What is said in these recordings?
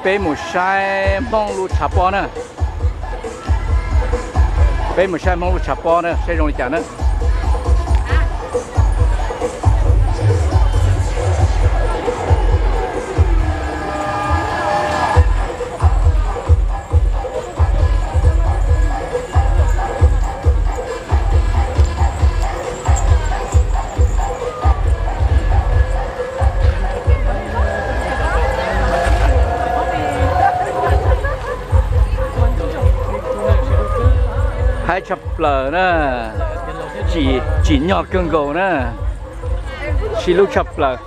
Peb mus saib Hmoob lub tshav pob na. Peb mus saib Hmoob lub tshav pob na, saib zoo li cas na. Haib tshaj plaws na, tsim nyog kawg nkaus na, sib hlub tshaj plaws.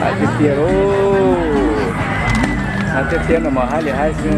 Haib tiag tiag lauj. Haib tiag tiag no mas haib li haib xwb.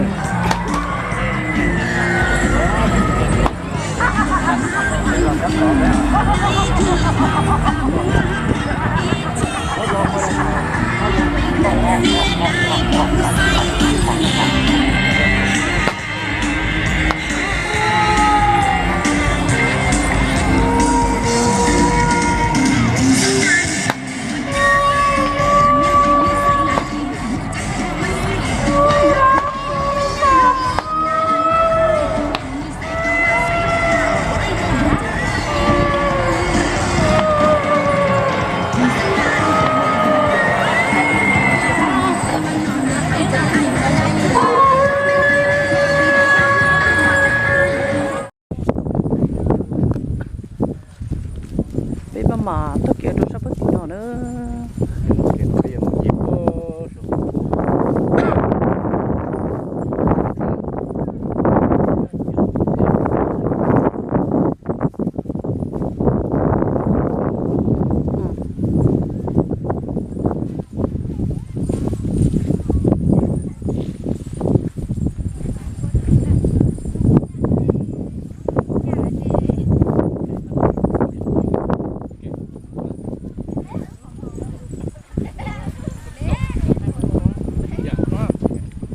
Peb maj mam taug kev rau sab pem tim no na.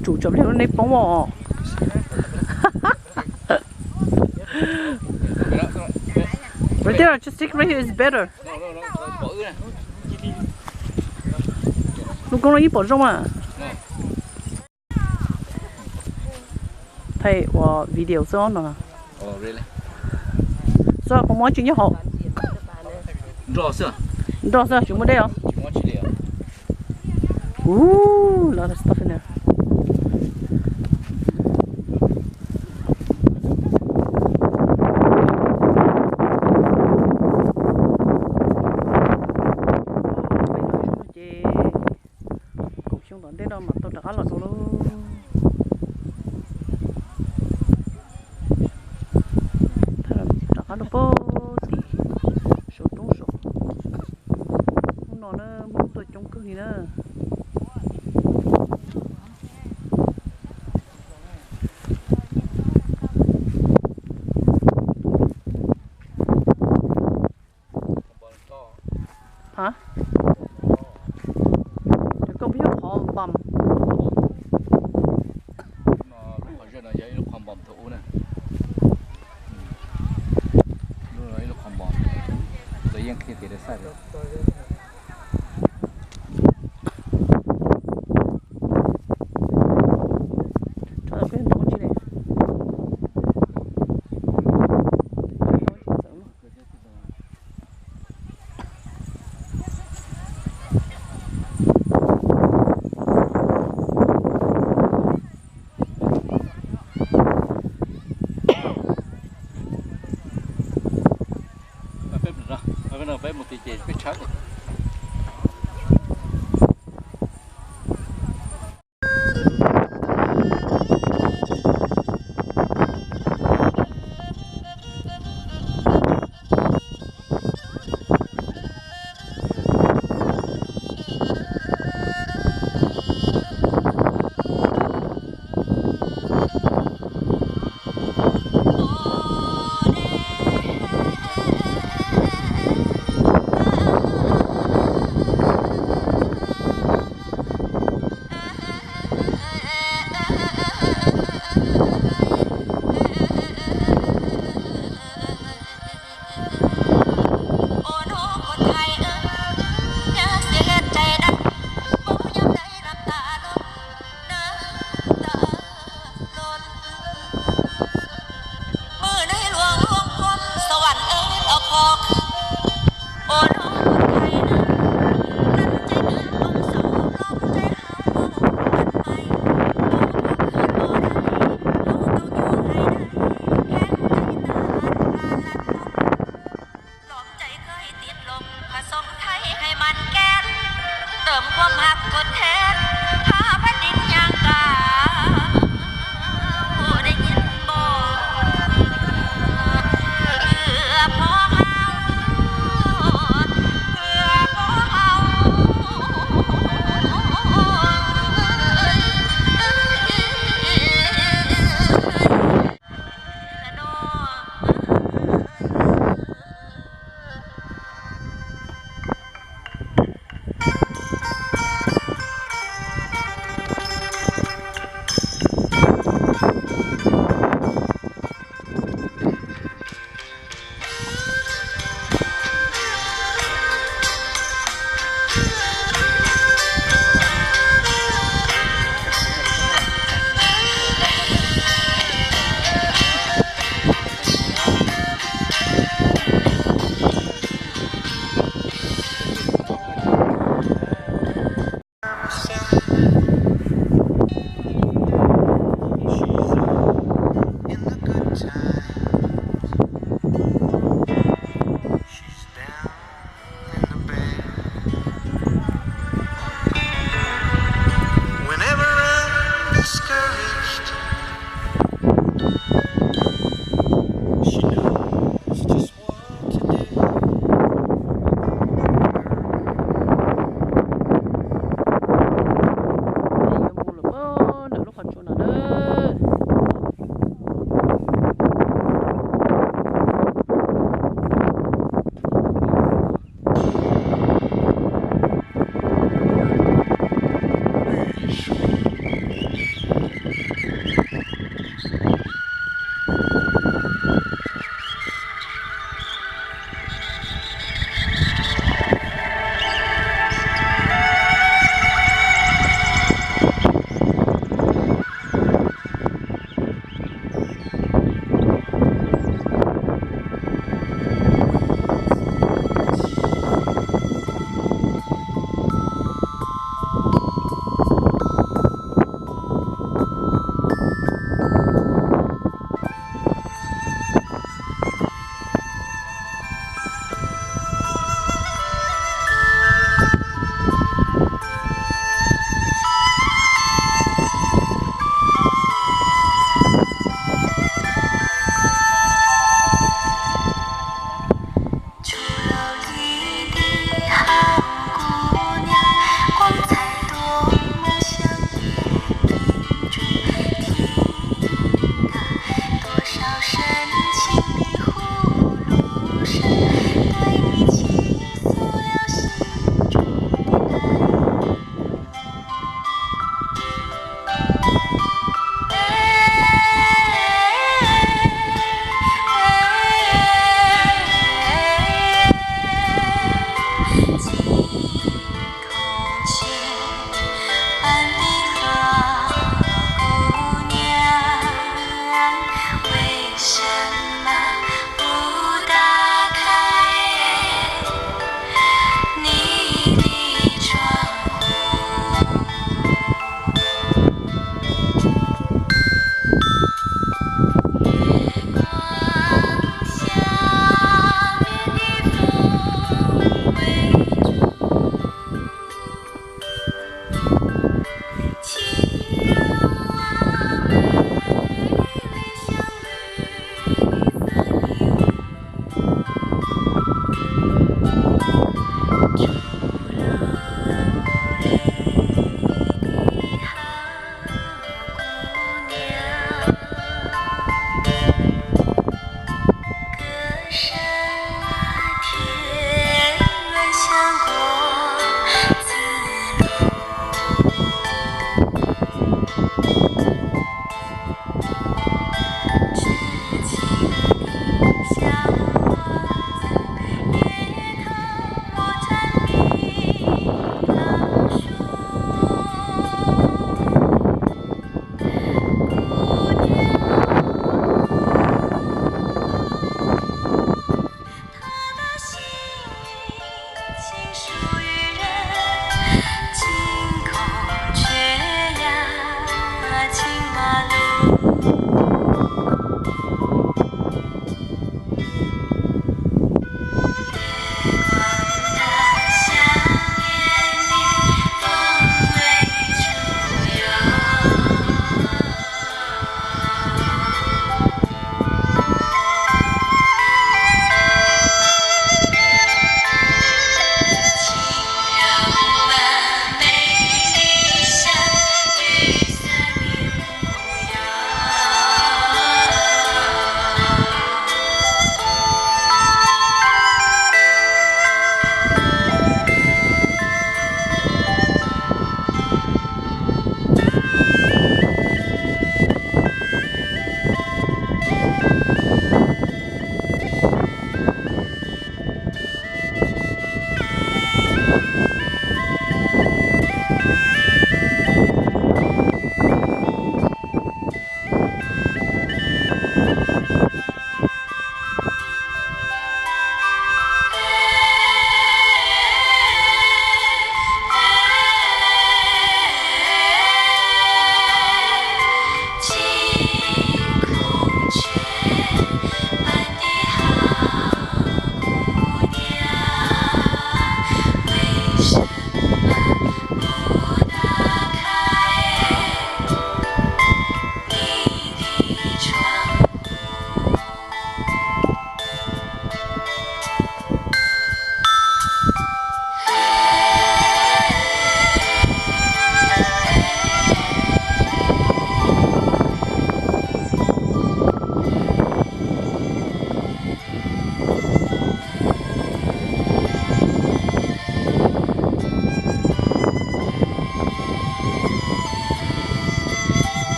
Tsum cov nplej lub neb poob os. Right there, just stick right here, it's better. Koj no yeej pom zoo mas. Thaij ua video xwb no. Xwb, puas muaj tsis nyob hauv? Nroj xwb, tsis muaj dej os. Uu, lot of stuff in there. Ces kaum xyoo tom ntej no mam tau rov qab los dua lauj. Rov qab rau pem tim saum roob saud. Hnub no na Hmoob tuaj coob kawg li na. Ha, ces koj pheej yog qhov npam. Lub qhov zej no yog ib lub qhov npam thaum ub na. Lub no ib lub qhov npam, lawv yeej qhia tias lawv xav tias